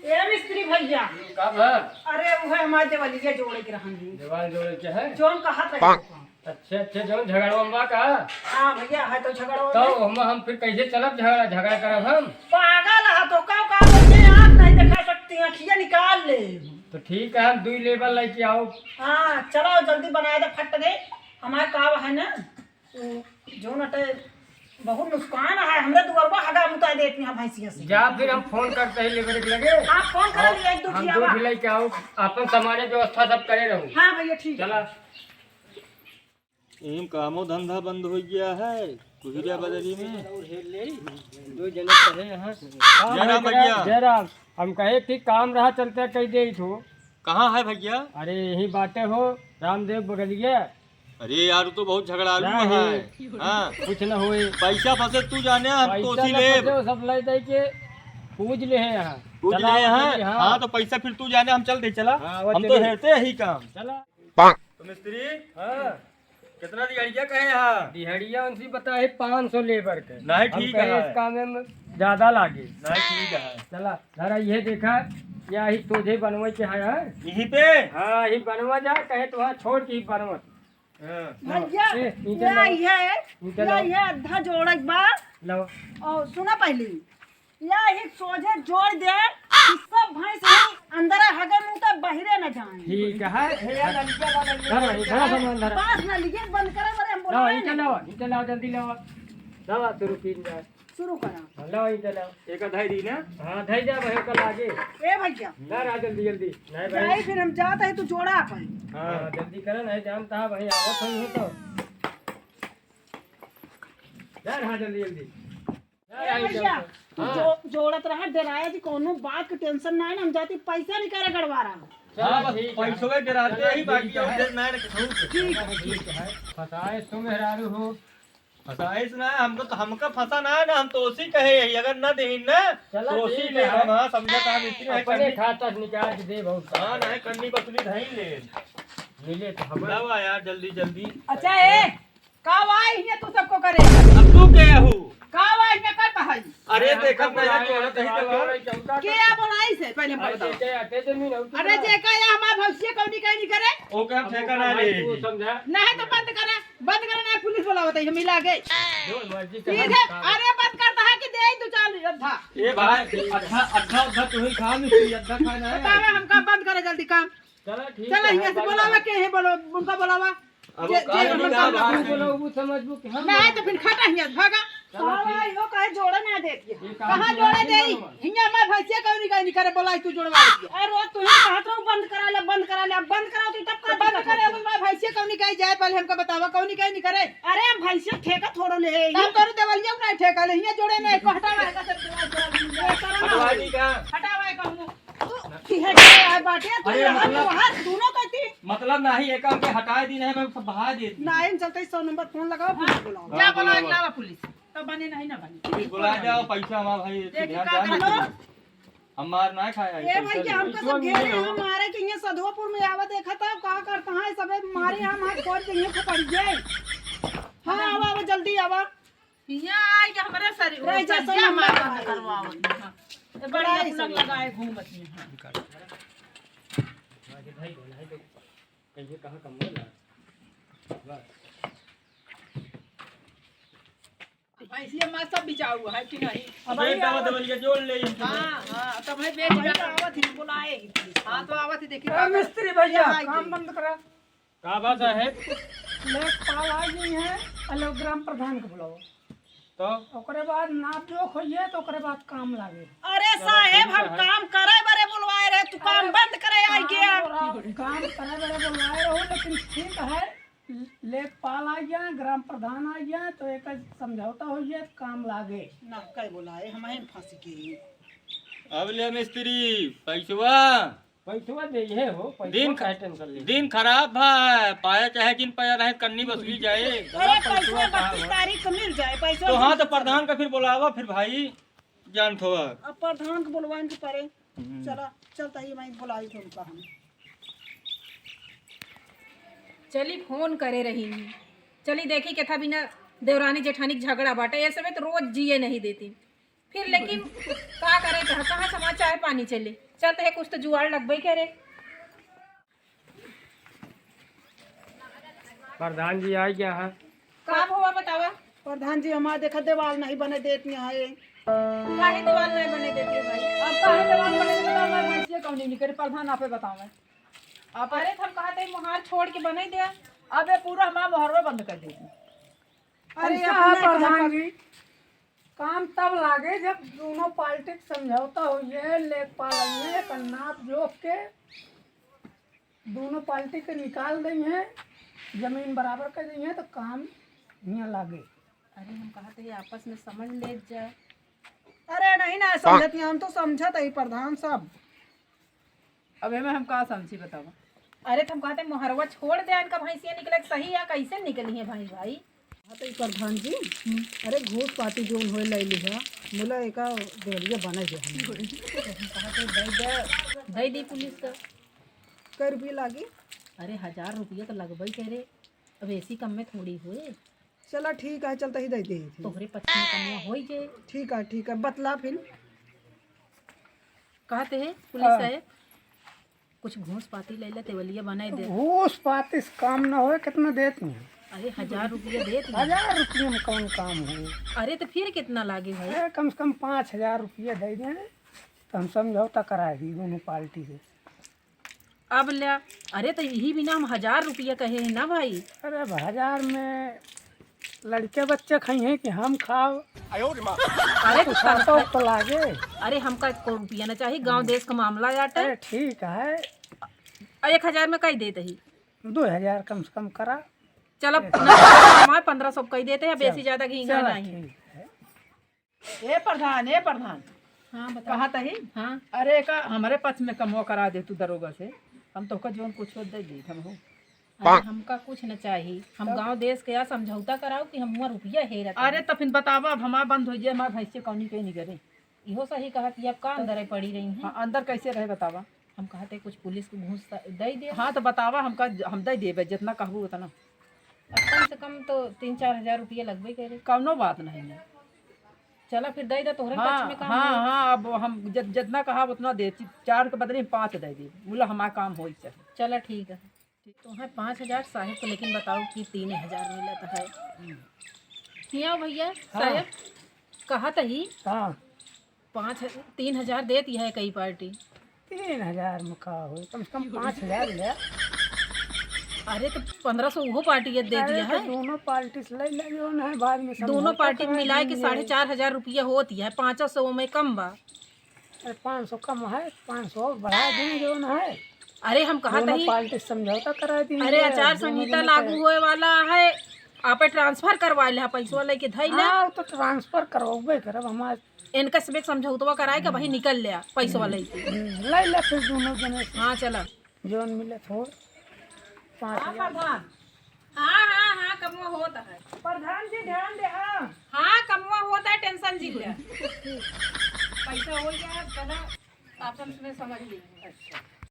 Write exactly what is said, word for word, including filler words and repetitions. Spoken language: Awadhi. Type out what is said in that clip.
ए मिस्त्री भइया। का बा? अरे, उहे हमार देवलिया जोड़े के रहन ही। देवाल जोड़े के है? जौन कहत रहे। अच्छा, अच्छा, जौन झगड़वा में बा का? हाँ भइया, है तो झगड़वा तो में। हम, हम फिर कैसे चलब झगड़ा, झगड़ा करब हम? पागल है तो का, का बोलते हैं, आँख नहीं दिखा सकती, अँखिया निकाल ले। तो ठीक है, हम दुई लेबर लेके आओ। हाँ, चलो जल्दी बनाए दे, फट दे। हमार का है ना, उ जौन अटे बहुत नुकसान है, हमरे दुअरवा हगा मुता देत यहाँ भैंसिया से। जा फिर हम फोन करते हैं लेबर के लगे। हाँ, फोन कर और लिया, एक दो हम ठियावा। दो ठिलाई के आओ, अपन सामान्य व्यवस्था सब करे रहू। हाँ भइया, ठीक है। चला। एम कामो धंधा बंद हो गया है, कुहिरिया बदरी में। दो जने कहे यहाँ। हाँ जय राम भैया। भैया। जय राम। हम कहे कि काम रहा चलते कह दे तो। कहाँ है भैया? अरे यही बाटे हो, रामदेव बगलिया। अरे यार, तू तो बहुत झगड़ालू है। हाँ। कुछ न होए। पैसा फंसे तू जाने, हम पैसा तोसी न लेब। फंसे, सब ले दे के पूज ले हैं यहाँ। पूज ले हैं? हाँ। हाँ, तो पैसा फिर तू जाने, हम चल दे, चला। हाँ, वो हम तो चलिए। हेरते ही काम। चला। तो मिस्त्री, हाँ। कितना दिहाड़िया कहे यहाँ? दिहाड़िया उनसे बताए पाँच सौ लेबर के। नहीं, हम ठीक कहे है। इस काम में ज्यादा लागे। नहीं, ठीक है। चला, धरा ये देखा, या ही सोझे बनवे के है, हाँ? यहीं पे? हाँ, यही बनवा जा, कहे तो वहाँ छोड़ के ही बनवा। हाँ। भैया, ए, ईंटा या लाओ। ये, ईंटा या लाओ। ये आधा जोड़क बा। लाओ। और सुना पहले, या ही सोझे जोड़ दे, कि सब भैंस ही अंदर हगे मुंह तक बहिरे न जाए। ठीक है। हे यार, नलिया बा, नलिया धरा, बा। धरा सामान धरा। बस नलिया बंद करा, बरे हम लाओ, बोला ईंटा नहीं। लाओ, ईंटा लाओ, जल्दी लाओ। लाओ, शुरू कीन जाए। शुरू करा। हाँ, लाओ, ईंटा लाओ। एक अधाई दी ना? हाँ, धई जा भाई, ओकर लागे। ए भैया। ना, ना, जल्दी, जल्दी। नहीं भाई। जाई फिर हम जात है, तू जोड़ा अपन। हाँ। हाँ, जल्दी करा, नहीं जानता है भाई, आवत हम हो तो। जा, हाँ, जल्दी, जल्दी। ए भैया, तू हाँ। जो-, जोड़त रहा, डराया जी, कौनो बात के टेंशन ना है ना, हम जाती पैसा निकाले गड़वारा। चलो, हाँ, बस ठीक है। पैसवे डराते चलो, ही, बाकी ठीक है। और डर ना है, कुछ। ठीक है, ठीक है। फंसाए तुम मेहरारू हो। फंसाइस ना, हमको तो, हमका फंसा ना है ना, हम तो उसी कहे है, अगर ना देहिन ना, चला तो उसी ठीक ले है। हम, हाँ, समझा था, हम इतने अपने करनी। खाता से निकाल के दे बहुत। हाँ, नहीं, करनी बसुली धइन ले। मिले तो हम। लावा यार, जल्दी, जल्दी। अच्छा, ए, का वाई हियाँ तू सबको करे? अब तू के हू? का वाई हियाँ करता है? अरे, देखत नहीं है, जोड़त नहीं तो। के आ बोलाई से, पहले हमको बताओ। अरे, जेका या हमार भविष्य कौनी कहीं नहीं करे? ओके, हम ठेका ना ले। तू समझा। नहीं तो बंद करा। बंद करा ना, पुलिस बुलावत है, हम मिला गए। जो मर्जी से सीधे, हम काम। अरे बंद करता है कि दे दो चाल अद्धा। ए भाई, अद्धा, अद्धा, अद्धा तू ही खा, मिस्त्री अद्धा खाए ना है। बतावा, हमका बंद करे जल्दी काम। चला, ठीक चला, है, यहाँ से बंद बुलावा कर। के है, बोलो, उनका बुलावा। अब जे, वो जे काम उनका नहीं काम कर। तू बोलो, वो समझ वो कि हम नहीं, तो फिर खटा हियाँ, भागा। चला, साला, ठीक। यो कहे जोड़े ना देती है। ये काम कहाँ की जोड़े बात दे? नहीं मालूम। हियाँ मैं भैंसिया कौनी कहीं करे, बोलाई तू जोड़वा देती है। अरे, रोज तू ही कहत रहो, "बंद करा ले, बंद करा ले।" अब बंद कराओ तो तब तो का बंद दिक्कत करे, होती? अब मैं भैंसिया कौनी कहीं जाए, पहले हमका बतावा, कौनी कहीं नहीं करे। अरे, हम भैंसिया ठेका थोड़ो ले है। हम तोरे देवलिया में नहीं ठेका ले, हियाँ जोड़े नहीं, को हटावा है, का सब देवाल, देवाल, देवाल, हटावा है। हटवाई दी का? हटावा है, कहूँ। तू, ठीक है, बाटे, तू अरे, यहाँ मतलब, वहाँ दोनों कहती। मतलब नहीं, एक हमके हटाए दी नहीं, मैं सब बहा देती। नहीं, हम चलते ही सौ नंबर फोन लगाओ, पुलिस बुलाओ। हाँ, जा, बुलाओ, बुलाओ। लावा पुलिस। तब बने नहीं ना बने। पुलिस बुला जाओ, पैसा हमारा भाई, देखी ध्यान का जान करत दीजिए। हो? हम मार ना खाए, ए पैसा भाई, दे। हमको पैसा सब घेरे नहीं हैं, हो। मारे के यहाँ सधुआपुर में आवा, देखा था, का करता है, सबे मारे, हम हाथ खोल के यहाँ पकड़ गए। हाँ, आवा, आवा, जल्दी आवा। यहाँ आए के हमारे सर, रह जा, सर, सरिया हम मार बात बंद करवाओ। हाँ। ए, बड़ा बड़ा ही अपना सर। लगाए घूमत हैं, हाँ। कहिए कहाँ कम होला? बस। भैंसिया माँ सब बिचाऊ है कि नहीं? अब बेच ये दवा आवत दवलिया जोड़ ले इनके। हाँ, हाँ, तब है बेच अब ये दवा। आवत ही, बुलाए ही। हाँ, तो आवत ही, देखिए, ए, का मिस्त्री भैया, यहाँ आई काम गई। बंद करा। का बात है? लेखपाल आ गई हैं, अलो ग्राम प्रधान को बुलाओ। तो? ओकरे बाद नाप जोख होइए तो ओकरे बाद काम लागे। अरे चलो, साहेब, ठीक हम है। काम करे बरे बुलवाए रहे, तू काम अरे, बंद करे आई काम गया। और आप काम करे बरे बुलवाए रहो, लेकिन ठीक है, लेखपाल आ गया, ग्राम प्रधान आ गया, तो एक समझौता हो गया, काम लागे। ना कई बुलाए, हम ही फंस गए। अब ले मिस्त्री, पैसवा। पैसवा दे, ये हो, पैसवा दिन काहे ख-, टेंशन ले? दिन खराब बा, पाया चाहे जिन पाया रहे, कन्नी बसुली जाए। अरे, पैसवा पैसवा का बत्तीस हो? तारीख को मिल जाए, पैसवा तो हाँ, मिल तो जाए। प्रधान का फिर बुलावा, फिर भाई, जान थोआ। अब प्रधान को बुलवान के परे। हम्म। चला, चलता ही मैं बुलाई तो उनका हम। चली, फोन करे रही। चली, देखी, केथा बिना देवरानी जेठानी के झगड़ा बाटे, ये सबे तो रोज जिए नहीं देती। फिर लेकिन का करे, कहाँ, कहाँ से हमार चाय पानी चले? चल, तहे कुछ तो जुआड़ लगबे करे। प्रधान जी आ गया है। का भवा बतावा? प्रधान जी, हमार देखा देवाल नहीं बने देत यहाँ है। काहे देवाल नहीं बने देत है भाई? अब काहे देवाल बने देत है, मैं भैंसिया कौन नहीं करे, प्रधान आपे बतावे। आप अरे, तो हम कहा थे मोहार छोड़ के बने दे। अब ये पूरा हमार मोहरवा बंद कर देती। अरे, ऐसा अपने है प्रधान जी, काम तब लागे जब दोनों पार्टी के समझौता हो, ये लेखपाल आइए, एकर नाप जोख के दोनों पार्टी के निकाल देइहें, जमीन बराबर कर देइहें, तो काम हियाँ लागे। अरे, हम कहा थे आपस में समझ ले जा। अरे, नहीं ना समझत, हम तो समझत ही प्रधान साहब। अब एमे हम का समझी, बतावा? अरे, तो हम कहते मोहरवा छोड़ दे, इनका भैंसिया निकले के सही है, कैसे निकली है भाई, भाई? हाँ, तो ई प्रधान जी, हम्म। अरे, घूस पाती जोन होए लै लिहा, मुला एका देवलिया बनाई दे हमें। हम कहते दे दे, दे दी पुलिस का। कै रुपया लागी? अरे, हजार रुपया तो लगबई करे, अब ऐसी कम में थोड़ी होए। चला ठीक है, चल तही दे दे। तोहरे पक्ष में कमवा होई जे। ठीक है, ठीक है, बतला फिर। कहते हैं पुलिस हाँ। साहब, कुछ घूस पाती ले ले, तेवलिया बनाए दे। घूस पाती से काम ना होए, कितना देत नहीं। अरे, हजार रुपया देत नहीं। हजार रुपया में कौन काम है? अरे, तो फिर कितना लागे भाई? अरे, कम से कम पाँच हजार रुपया दे दें, तो हम समझौता कराए दी दोनों पार्टी से। अब ल्या, अरे, तो यही बिना हम हजार रुपया कहे हैं ना भाई। अरे, अब हजार में लड़के बच्चे खाई हैं कि हम खाओ? अरे, तो कुछ तनखा तो लागे। अरे, हमका एको रुपया ना चाहिए, गाँव देश का मामला आटे। अरे, ठीक है। अरे, एक हजार में कई देत ही? दो हजार कम से कम करा। चलो, ना, हमारे पन्द्रह सौ कई देते हैं, बेसी चलो, ज्यादा घींगा चलो, नहीं। ठीक है। ए प्रधान, ए प्रधान। हाँ, बताओ। कहा तही? हाँ। अरे, का हमरे पक्ष में कमवा करा दे तू दरोगा से, हम तोहका जौन कुछ हो दे दी हम हो। अरे, हमका कुछ न चाही, हम तब? गाँव देश के या समझौता कराओ कि हम हुआं रुपया हेरत अरे, हई। तो फिर बतावा, अब हमार बंद हो जाए, हमार भैंसिया कौनी के नहीं करे। इहो सही कहत, ये अब का अंदर पड़ी रही हैं? हाँ, अंदर कैसे रहे बतावा? हम कहते कुछ पुलिस को घूस दे दे। हाँ, तो बतावा, हमका, हम दे देबे, जितना कहबू उतना। अब कम से कम तो तीन चार हजार रुपया लगबे करे। कौनो बात नहीं है। चला फिर दे दे, तोहरे हाँ, पक्ष में काम हाँ, होई। हाँ, अब हम जत-, जितना कहा उतना दे, ची-, चार के बदले में पाँच दे दे, बोला हमार काम होई चाहे। चला ठीक है, तो है पाँच हजार साहेब को, लेकिन बताओ कि तीन हजार मिलत है। हिया भैया, हाँ। साहेब, कहा तही हाँ। पाँच, तीन हजार देती है कई पार्टी। तीन हजार में का होई, कम से कम पाँच हजार ले। अरे, तो पन्द्रह सौ उहो पार्टी ये दे अरे, दिया तो है। दोनों पार्टी से ले ले, जो ना है, बाद में दोनों समझौता पार्टी करा मिला के देंगे। साढ़े चार हजार रुपया होती है, पाँचों सौ में कम बा। अरे, पाँच सौ कम है, पाँच सौ और बढ़ा देंगे, जो ना है। अरे, हम कहा दोनों तही पार्टी से समझौता करा देंगे, अरे, आचार दोनों संहिता जने लागू का होए वाला है, आपे transfer करवा ले, पैसवा लेके धई ले। हाँ, तो transfer करवाबे करब, हमार इनका से एक समझौतवा कराए के वही निकल ले पैसवा लेके। हम्म, ले ले फिर दोनों जने से। हाँ, चला। जौन मिले थोड़, पाँच हाँ, हजार। प्रधान। हाँ, हाँ, हाँ, कमवा होत है। प्रधान जी, ध्यान दे, हाँ। हाँ, कमवा होत है, tension जी ले। पैसा हो गया, चला, आपन में समझ ली। अच्छा।